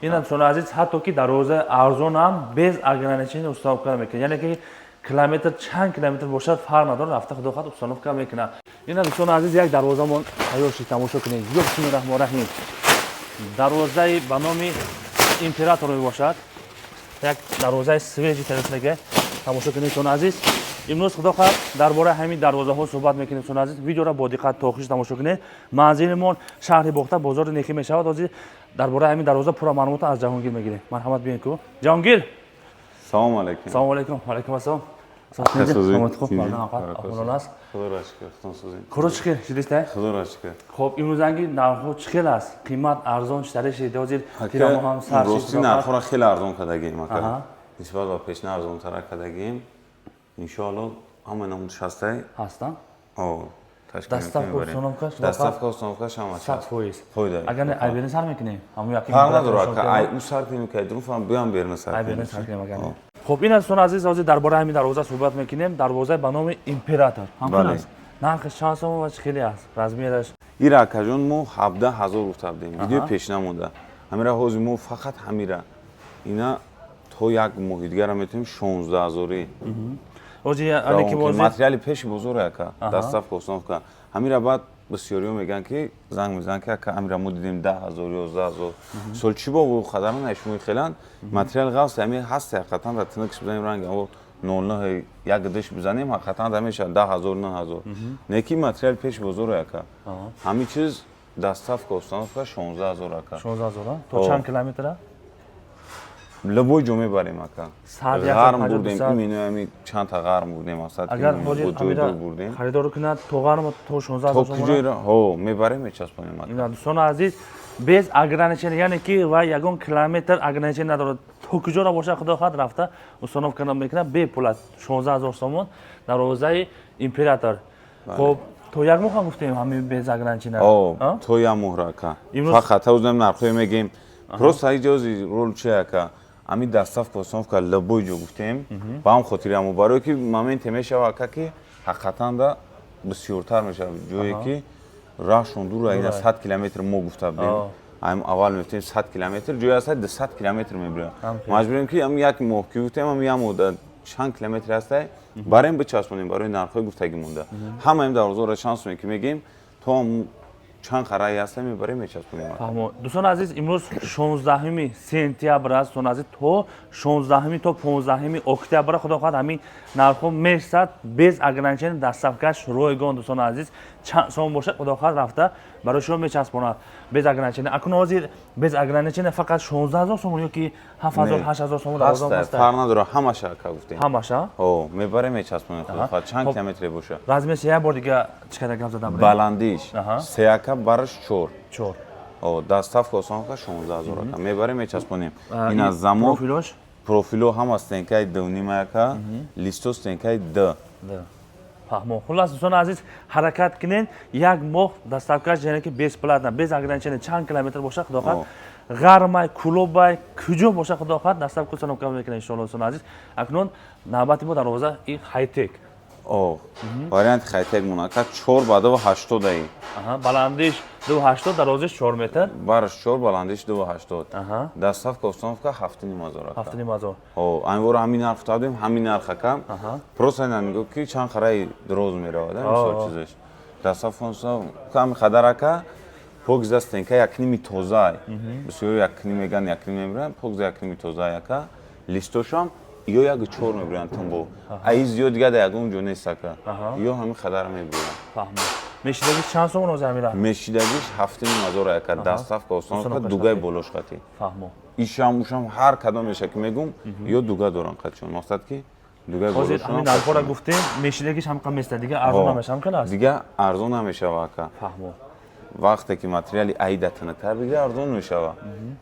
Ина, дӯстони азиз, ҳатто ки дарвозаи арзонам без ограничение установка мекунад, яъне ки километр, чанд километр бошад, фарқ надорад, рафта, худо хоҳад, установка мекунад. Ина, дӯстони азиз, як дарвозамон тайёр шид, тамошо кунед. Ё бисмилли раҳмони раҳим, дарвозаи ба номи Император мебошад, як дарвозаи свежий тайёр шудага, тамошо кунед, дӯстони азиз. Имрӯз, худо хоҳад, дар бораи ҳамин дарвозаҳо суҳбат мекунем. Дӯстони азиз, видеоро бо диққат то охириш тамошо кунед. Манзилимон шаҳри Бохта, бозори Нехӣ мешавад. Ҳозир дар бораи ҳамин дарвоза пурра маълумотро аз Ҷаҳонгир мегирем. Марҳамат, биёен ку, Ҷаҳонгир. Салом алейкум. Салому алейкум. Алейкум ассалом. Аст. Худо чӣ хел шидиста? Худоро шукр. Хоб, имрӯзанги нархҳо чӣ хел аст? Қимат арзон чӣ шид ҳозир? Тирамо ҳам сар. Рости, нархҳоро хеле арзон кардагем, ака, нисбат ба пешна арзонтара кардагем. Иншоалло, ҳамаи намудш ҳастай. Ҳастан? Доставка, установкаш? Доставка, установкаш ҳама. 100%. Фоида. Агар не, ай берин сар мекунем. Ҳамун яки фарқ надорад, ака, ай ӯ сар кунем, ки ай дуруфам биям берин сар. Ай берин сар кунем агар. Хуб, ин, дӯстони азиз, ҳозир дар бораи ҳамин дарвоза суҳбат мекунем. Дарвозаи ба номи Император ҳамхел аст. Нархаш чанд сомон ва чӣ хеле аст размераш? Ира, акаҷон, мо 17 000 гуфта будем видеои пешна монда. Ҳамира ҳозир мо фақат ҳамира ина то як моҳи дигара метавонем 16 ҳазорӣ. Материали пеши бозор, ака, доставка, установка. Ҳамира баъд бисёриҳо мегӯянд, ки занг мезананд, ки ака, ҳамира мо дидем 10 000, 11 000. Сол чӣ бо хадаран шумо хелан материал ғафс ҳами ҳаст. Ҳақиқатан дар тинакш бизанем, ранг аво нол як диш бизанем, ҳақиқатан да мешавад 10 000, 9000. Неки материал пеши бозор, ака, ҳамин чиз доставка, установка 16 000, ака. 16 000. То чанд километра? Любой ҷо мебарем, ака. Ғарм бурдем, именно ами чандта ғарм бурдем. Асад агар бурдем, харидорӣ кунад, то ғарм, то 16 000. То куҷоира ҳо мебарем, мечаспонем, ака. Дӯстони азиз, без ограничение, яъне ки вай ягон километр ограничение надорад, то куҷоро бошад, худо хоҳад, рафта установка мекунад бепул аст. 16 000 сомон дарвозаи Император. Хоб, то як моҳ ҳам гуфтем ҳамин без ограничение? То як моҳ, ака. Фақат ҳозир нархҳое мегем, просто иҷози рол чи, ака, ами доставка, установка любой ҷо гуфтем ба ҳам хотири амо, барое ки моменте мешава, ака, ки ҳақиқатан да бисёртар мешава, ҷое ки раҳшон дур, ина 100 километр мо гуфта будем, ам аввал мефтем 100 километр, ҷое ҳаста 200 километр мебирад. Маҷбурем, ки ам як моҳ ки гуфтем, ам як моҳ чанд километр ҳастай, барем, бичаспонем. Барои нархҳои гуфтагӣ монда ҳамаим дарвозаро чанд суме ки мегем, то чанд қараи ҳаста, мебарем, мечаспонем. Фаҳмо. Дӯстони азиз, имрӯз 16 сентябр аст. Дӯстони азиз, то 16, то 15 октябр, худо хоҳад, ҳамин нархҳо месад, без ограничение, доставкаш ройгон. Дӯстони азиз, чанд сом бошад, худо хоҳад, рафта барои шумо мечаспонад без ограничение. Акун ҳозир без ограничение фақат 16 000 сомон ё ки 7000, 8000 сомон дарвоза ҳаст? Фарқ надорад, ҳамаша, ака, гуфтем. Ҳамаша? Ҳо, мебарем, мечаспонем, худо хоҳад, чанд километре боша. Размерш як бор дига чӣ када гап задам? Баландиш се, ака, бараш чор. Чор. Доставка, установка 16 000, ака, мебарем, мечаспонем. Ин аз замок. Профилош? Профило ҳама стенкаи дуним, ака, листо стенкаи д. Фаҳмо. Хуллас, дӯстони азиз, ҳаракат кунед. Як моҳ доставкаш, яъне ки бесплатно, без ограничение, чанд километр бошад, худо хоҳад, Ғармай, Кулобай, куҷо бошад, худо хоҳад, доставка, установка мекунад, иншоалло. Дӯстони азиз, акнун навбати мо дарвоза и хайтек. О, варианти хайтек мон, ака, чор ба дуву ҳаштодаи. Баландиш 2,80, дарозиш 4 метр. Бараш чор, баландиш 2,80. Доставка, установка 7,5 ҳазор. 7,5 ҳазор. О, айвора ҳамин нарх додем, ҳамин нарх, ака. Просто ина нигоҳ, ки чанд хараи дроз меравад, мисол чизаш. Доставка, установка ҳами хадар, ака, покза стенка якними тозаай. Бисёр якним меган, якним мебиранд, покза якними тозаай, ака. Листошам ё як чор мебиранд тумбо. Аи зиёд дига да ягон ҷо нест, ака. Ё ҳамин хадар мебиранд. Фаҳмо. Мешидагиш чанд сомон ҳозир ҳамира? Мешидагиш 7,5 ҳазор, ака, доставка, установка, дугаи болош қатӣ. Фаҳмо. Ишам, ушам, ҳар кадом меша ки мегум, ё дуга доран қатишон. Мақсад ки дугаи ҳозир ҳамин нархҳоро гуфтем, мешидагиш ҳам қам места, дига арзон намешава, ҳам хел аст? Дига арзон намешава, ака. Фаҳмо. Вақте ки материали аида тинактар бигира, арзон мешава.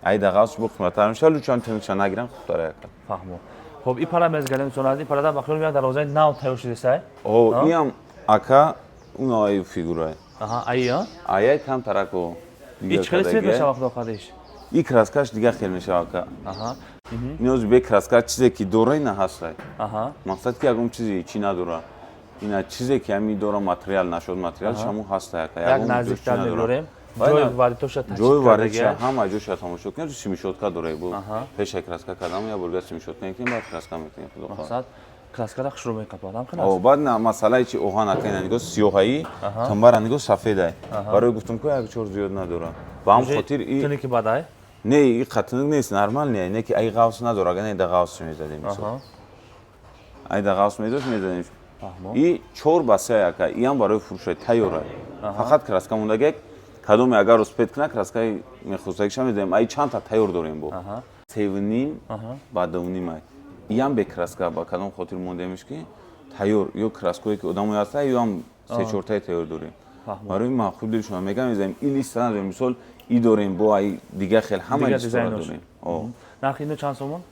Аида ғафс бо қиматтар мешава, лучан тинакша нагиран хубтар, ака. Фаҳмо. Хоб, и пара мезгалем, дӯстони азиз, и парада ба хиёлам як дарвозаи нав тайёр шудисай. О, иам, ака, он аю фигурай. Аҳа, аи, а? Аяй кам тарако. И чӣ хеле цвет мешава, худо хоҳадиш? И краскаш дига хел мешава, ака. Иноз бе краска чизе ки дора, ина ҳастай. Мақсад ки ягон чизе чӣ надора. Ина чизе ки ҳами дора, материал нашуд, материал шаму ҳастай, ака. Як наздиктар мебарем. Ҷои варитоша ҷои варитша ҳама ҷоша тамошо кунед, семишотка дорад бу. Пеша краска кардам, я бурга семишотка мекунем, баъд краска мекунем, худо хоҳад. Мақсад краскара хушрӯ мекапад, ҳам хеле О, баъд на масъалаи чи оҳан ака, ина нигоҳ сиёҳаи, тамбара нигоҳ сафедай. Барои гуфтум ку як чор зиёд надорад. Ба ҳам хотир и туники бадай? Не, и қатинук нест, нормал не, не ки ай ғавс надорад, агар не да ғавс мезадем мисол. Ай да ғавс медошт мезадем. И 4 ба 3 ака, иам барои фурӯшай тайёрай. Фақат краска мондагек, кадоме агар успеть кунад, краскаи мехостагиша мезанем. Ай чандта тайёр дорем бо. 3.5 ба 2.5 ай. Иам бе краска, ба кадом хотир мондемиш ки тайёр, ё краское ки одамои ҳаста, ё ҳам се чортаи тайёр дорем. Барои ман худ дилшона мегам мезанем, и листа надорем, мисол и дорем бо ай дига хел ҳама листора дорем. Нархи ино чанд сомон?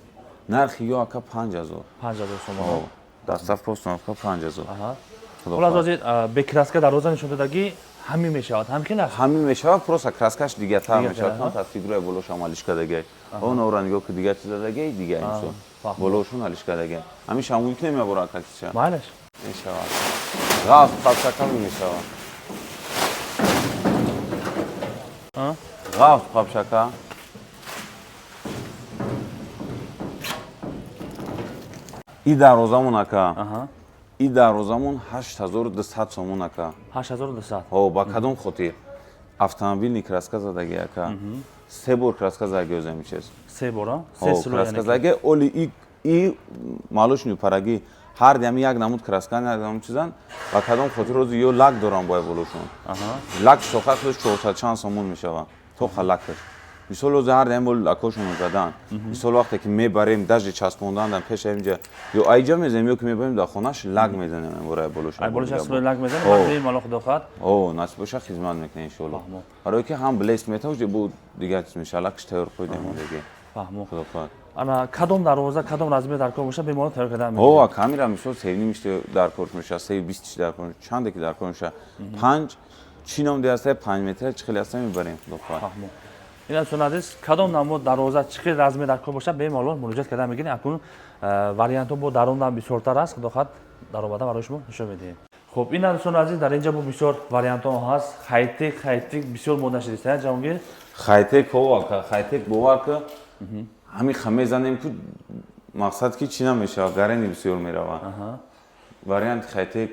Нархи ё ака 5000. 5000 сомон. Доставка установка 5000. Хулас ҳозир бе краска дарвоза нишон додагӣ ҳамин мешавад, ҳам хел аст? Ҳамин мешавад, просто краскаш дигартар мешавад, камтар фигураи болошам алишкадагай. Он ора нигоҳ ки дигар чиз дадагай, дигар мисол. Болошон алишкадагай. Ҳамин шамгӯй ки намебора ака чиша. Майлаш. Мешавад. Ғафз қапшака мешавад. Ғафз қапшака. И дарвозамон ака. И дарвозамон 8200 сомон ака. 8200. Ҳо, ба кадом хотир? Автомобилни краска задаги ака. Се бор краска задаги озами чиз. Се бор, а? Се слой краска задаги, оли и малошни параги ҳар дами як намуд краска, як намуд чизан. Ба кадом хотир рози ё лак дорам бо болошон. Лак соха худаш 400 чанд сомон мешава. Тоха лакаш. Мисол рози ҳар дам бол лакошонро задан. Мисол вақте ки мебарем, даже часпондан пеша инҷа ё айҷа мезанем, ё ки мебарем дар хонаш лак мезанем бораи болошон. Ай болош слой лак мезанем, баъд мало худо хоҳад. О, насиб боша хизмат мекунем иншоалло. Барои ки ҳам блеск метавад, бу дигар чиз меша, лакш тайёр қойдем диге. Фаҳмо. Худо хоҳад. Ана кадом дарвоза, кадом размер дар кор боша, бемалол тайёр кардан мекунем. О, камера мисол 3.5 дар кор меша, 3.20 дар кор, чанде ки дар кор меша. 5 чӣ ном диаста 5 метр чӣ хеле аста мебарем, худо хоҳад. Фаҳмо. Ин дӯстони азиз, кадом намуд дарвоза чӣ хел размер дар кор бошад, бемалол муроҷиат кардан мегирем. Акнун вариантҳо бо дарундан бисёртар аст, худо хоҳад даромада барои шумо нишон медиҳем. Хуб, ин дӯстони азиз, дар инҷа бо бисёр вариантҳо ҳаст. Хайтек, хайтек бисёр мода шудааст, Ҷаҳонгир. Хайтек ҳо, ака, хайтек бовар ки ҳамин ха мезанем ку мақсад ки чӣ намешавад, гарени бисёр меравад. Варианти хайтек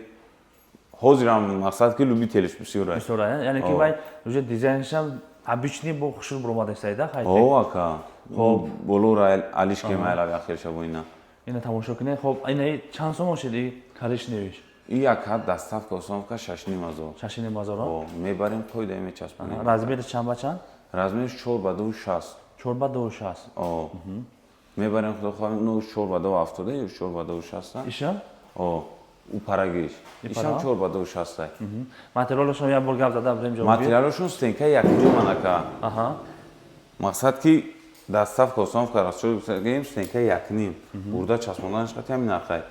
ҳозирам мақсад ки любителиш бисёр аст. Бисёр аст, яъне ки вай уже дизайншам обычный бо хушрӯ баромада истаида хайтек. О, ака. Хоб болора алишке майлав яхелша бо ина. Ина тамошо кунед. Хоб, ина чанд сомон шуд и коричневиш? И ака доставка установка 6.5 ҳазор. 6.5 ҳазор? О, мебарем қойда мечаспонем. Размериш чанд ба чанд? Размериш 4 ба 2.60. 4 ба 2.60. О. Мебарем худо хоҳад, ну 4 ба 2.70 ё 4 ба 2.60. Иша? О, у парагиш. Ишам 4 ба 2.60. Материалашон як бор гап зада будем ҷавоб. Материалашон стенка якним ака. Мақсад ки доставка установка расчёт гирем стенка якним. Бурда часпонданаш қати ҳамин нархай.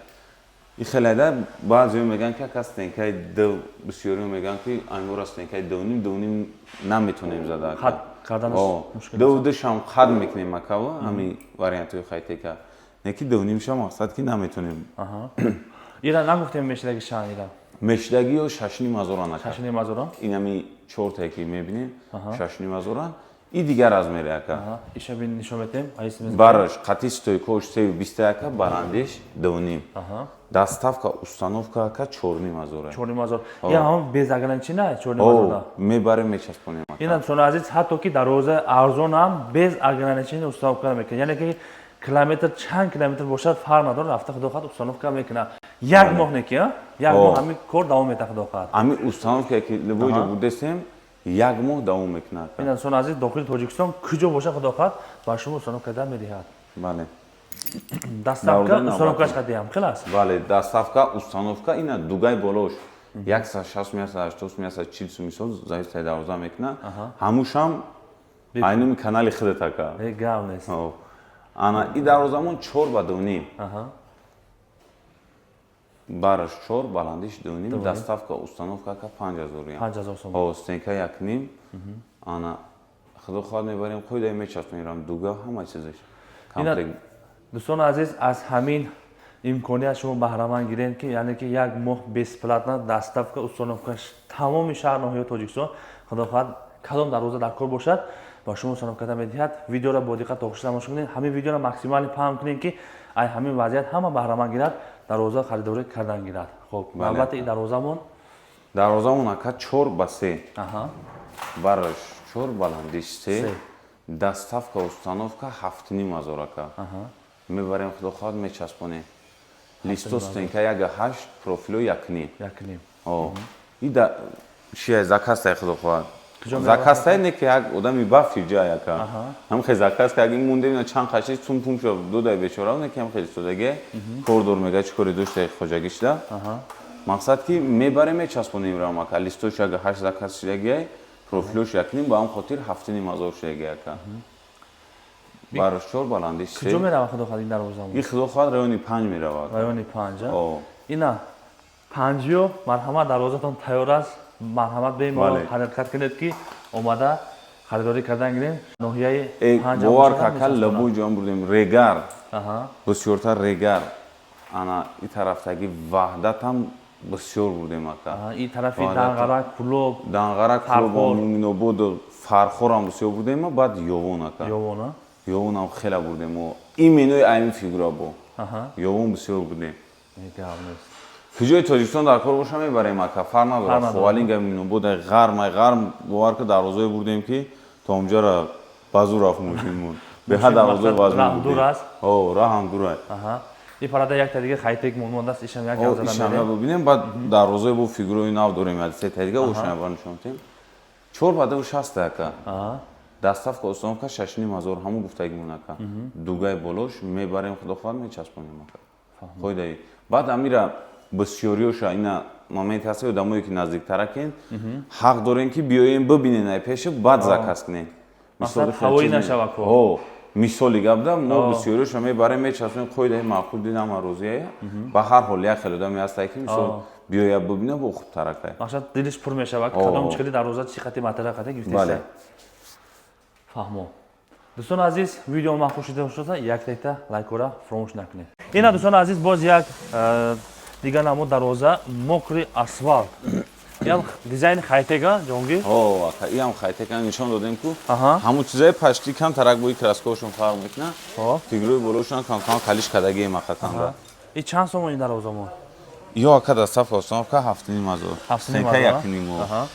И хеледа баъзеҳо мегӯянд ки ака стенкаи ду, бисёриҳо мегӯянд ки ангора стенкаи 2.5, 2.5 наметонем зада. Хат карданаш мушкил. 2.2 шам хат мекунем акава, ҳамин вариантҳои хайтека. Не ки 2.5 шам мақсад ки наметонем. Ира нагуфтем мешидаги чанд ира? Мешидаги ё 6.5 ҳазоран ака. 6.5 ҳазоран? Ин ҳами чортае ки мебинем, 6.5 ҳазоран. И дигар размере ака. Иша бин нишон метем. Бараш қати стойкош 3.20 ака, барандиш 2.5. Доставка установка ака 4.5 ҳазор. 4.5 ҳазор. Я ҳам без ограничения 4.5 ҳазор. Мебарем мечаспонем ака. Ин дӯстони азиз, ҳатто ки дарвоза арзон ҳам без ограничения установка мекунад. Яъне ки километр чанд километр бошад фарқ надорад, рафта худо хоҳад установка мекунад. Як моҳ не ки, як моҳ ҳамин кор давом метавад худо хоҳад. Ҳамин установка ки любой ҷо будесем, як моҳ давом мекунад. Ин дӯстони азиз, дохили Тоҷикистон куҷо бошад худо хоҳад ба шумо установка карда медиҳад. Бале. Доставка установкаш қадиам хел аст? Бале, доставка установка ина дугай болош 160, 180, 140 сум мисол зависит аз дарвоза мекунад. Ҳамушам айнуми канали худат ака. Э, гап нест. Ана и дарвозамон 4 ба 2.5. Бараш 4, баландиш 2.5, доставка установка ака 5000. 5000 сом. О, стенка 1.5. Ана худо хоҳад мебарем, қойда мечаспонем дуга ҳама чизаш. Комплект. Дӯстони азиз, аз ҳамин имконият шумо баҳраманд гирем ки яъне ки як моҳ бесплатно доставка установка тамоми шаҳр ноҳияи Тоҷикистон худо хоҳад Кадом дарвоза дар кор бошад, ба шумо установка карда медиҳад. Видеоро бо диққат то охир тамошо кунед. Ҳамин видеоро максимально паҳн кунед, ки ай ҳамин вазъият ҳама баҳраманд гирад, дарвоза харидорӣ кардан гирад. Хоб, навбати дарвозамон. Дарвозамон, ака, 4 ба 3. Бараш 4, баландиш 3. Доставка, установка 7500, ака. Мебарем, худо хоҳад, мечаспонем. Листо стенка 1,8, профило 1,5. 1,5. И да шия заказ, худо хоҳад. Заказ тай не, ки як одами ба фирҷа, яка. Ҳам хе заказ ка ин мунде, ина чанд қаши цум пум шо додай бечора, не ки ҳам хеле содаге кордор мега, чӣ кори дошта хоҷагӣ шуда. Мақсад ки мебарем, мечаспонем рам, ака. Листош 1,8 заказ шудагиай, профилош 1,5, ба ҳам хотир 7500 шудаги, ака. Барош 4, баландиш 3. Куҷо мерава, худо хоҳад, ин дарвозамон? И худо хоҳад, райони 5 меравад. Райони 5. Ина панҷиё, марҳамат, дарвозатон тайёр аст. Марҳамат, бемалол ҳаракат кунед, ки омада харидорӣ кардан гирем. Ноҳияи панҷ. Бовар кака, лабои ҷон бурдем Регар. Бисёртар Регар. Ана и тарафтаги Ваҳдатам бисёр бурдем, ака. И тарафи Данғара, Кулоб. Данғара, Кулоб, Муминобод, Фархорам бисёр бурдем, баъд Ёвон, ака. Ёвон. Ёвонам хела бурдем. Именно айн фигура бо. Ёвон бисёр бурдем. Куҷои Тоҷикистон дар кор боша, мебарем, ака, фарқ надорад. Ховалинга, Минобод, Ғарм, Ғарм, бовар ка, дарвозое бурдем, ки то онҷара ба зур рафт мошинмон. Беҳад дарвозои вазн. Дур аст. Раҳам дур аст. И парада якта дига хайтек мондааст, ишам як. Гап зада мерем. Бибинем, баъд дарвозои бо фигурои нав дорем, як сета дига ошам бар нишон медиҳем. 4 ба 2 60, ака. Доставка, установка 6500, ҳамун гуфтагимон, ака. Дугаи болош мебарем, худо хоҳад, мечаспонем, ака. Қоидаи. Баъд амира бисёриёша ина моменте ҳаст, одамое ки наздиктаракен, ҳақ дорем, ки биёем, бибинен ай пеши, баъд заказ кунем. Ҳавоӣ нашава. Ко мисоли гап да, мо бисёриёша мебарем, мечаспонем, қоидаи маъқул дидам, розия. Ба ҳар ҳол як хел одаме ҳастае, ки мисол биёя, бибина, бо хубтаракай. Мақсад, дилиш пур мешавад, кадом чикали дарвоза, чӣ қати материал қати гирифтеста. Фаҳмо. Дӯстони азиз, видео маъқул шуда бошад, як лайкора фаромӯш накунед. Ина, дӯстони азиз, боз як дигар намуд дарвоза, мокрый асфалт. Ям дизайни хайтека, ҷонгир. О, ака, иам хайтека нишон додем ку. Ҳамун чизаи пашти кам тарак бои краскаошон фарқ мекунад. Фигурои болошон кам кам калиш кардагием, ака, канда. И чанд сомон ин дарвозамон? Ё, ака, доставка, установка 7500. 7500. 1,5.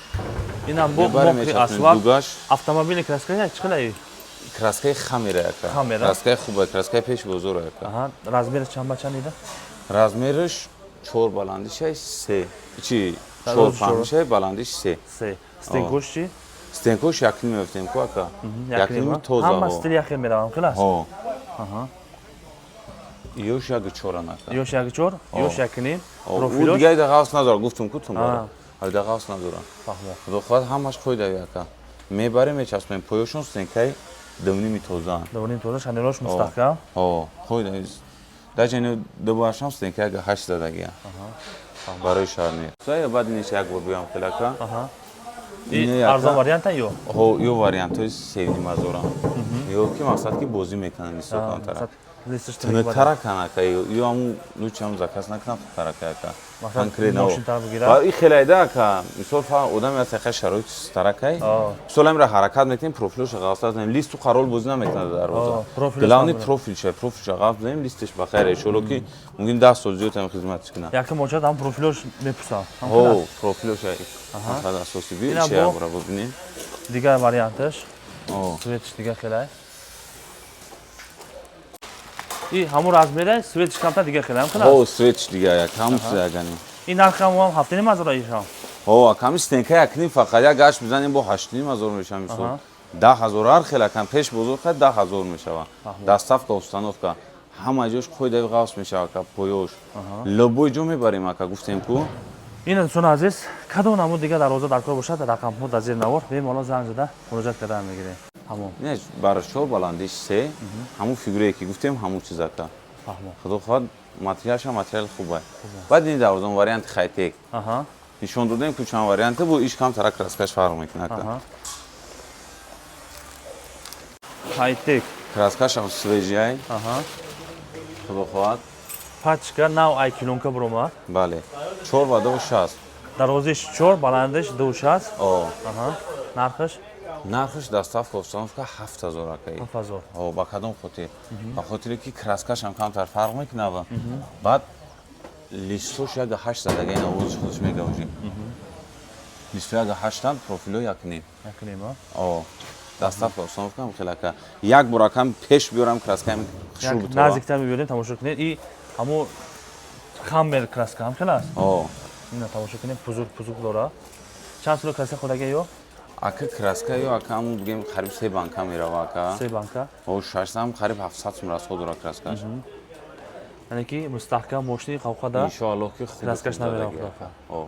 Инам бо мокрый асфалт. Автомобили краска чӣ қадар? Краскаи хамера, ака. Краскаи хуба, краскаи пеши бозор, ака. Размераш чанд ба чанд ида? Размераш 4, баландишай 3. Чи 4 паҳнишай, баландиш 3. 3. Стенкош чи? Стенкош 1,5 меёфтем ку, ака. 1,5 тоза. Ҳама стил яхел меравам, хелас? Ҳо. Ёш 1,4-ан, ака. Ёш 1,4, ёш 1,5. Профилош? Дигаи да ғафс надора, гуфтум ку тум. Да ғафс надора. Фаҳмо. Худо хоҳад, ҳамаш қоидави, ака. Мебарем, мечаспонем, поёшон стенкаи 2,5 тозаан. 2,5 тоза, шанелош мустаҳкам. Ҳо, қоидави. Даже ину дубаршам стенка 1,8 задагия. Барои шарни. Сая баъд инеш як бор биём хелака. Арзон варианта ё? Ҳо, ё вариантҳои 3500-ам. Ё ки мақсад ки бозӣ мекунанд, листо камтара. Тунуктара ака, ё ҳамун лучше ҳам заказ накунам, хубтарака, ака. Конкретно. Ва и хелайда, ака, мисол фа одаме аст, яка шароит таракай. Мисол амира ҳаракат мекунем, профилоша ғафс занем, листу қарол бозӣ намекунад дарвоза. Главный профилша, профилша ғафс занем, листеш ба хайр, иншолло ки мумкин 10 сол зиёд ҳам хизмат кунад. Якум очад ҳам профилош мепурсам. Ҳо, профилоша мақсад асоси би чи ябра бибинем. Дигар варианташ. Цветш дигар хелай. И ҳамун размере, цветш камтар, дигар хелай ҳам хелай. Ҳо, цветш дигар як, ҳамун чиз ягани. Ин нарх ҳам 7500 ишам. Ҳо, аками стенка 1,5, фақат як гашт бизанем, бо 8500 мешавад, мисол. 10 000 ҳар хел, акам, пеш бозор хай 10 000 мешавад. Доставка, установка ҳама ҷош қоидави ғафс мешавад, ака, поёш. Любой ҷо мебарем, ака, гуфтем ку. Ин, дӯстони азиз, кадом намуд дигар дарвоза дар кор бошад, рақамҳо дар зери навор, бемалол занг зада муроҷиат карда мегирем. Ҳамон. Не, барош 4, баландиш 3, ҳамун фигурае ки гуфтем, ҳамун чиз, ака. Худо хоҳад, материалша материал хубай. Баъд ин дарвозон варианти хайтек. Нишон додем ку чанд варианте бу, иш камтара краскаш фарқ мекунад, ака. Хайтек. Краскашам свежий. Худо хоҳад. Пачка нав ай килонка буромад. Бале. 4 ба 2,60. Дарозиш 4, баландиш 2,60. О. Нархаш? Нархаш доставка, установка 7000, акаи. 7000. О, ба кадом хотир? Ба хотире ки краскашам камтар фарқ мекунава, баъд листош як ҳашт задага, ин овози худаш мегавжи. Листо як ҳаштан, профило 1,5. 1,5, а? О, доставка, установка ам хеле, ака. Як бор акам пеш биёрам, краскаам хушрӯ Як бутова. Наздиктар мебиёрем, тамошо кунед. И ҳамо Хаммер краска ҳам хел аст. О. Ина тамошо кунед, пузур пузур дора. Чанд кило краска хӯрдага ё? Ака, краска ё, ака, ҳамун бигем, қариб се банка мерава, ака. Се банка. О, 600, қариб 700 сум расход дора краскаш. Яъне ки мустаҳкам мошини қавқада. Иншоаллоҳ, ки хуб. Краскаш хуб намерава. Задаги, Худо. О.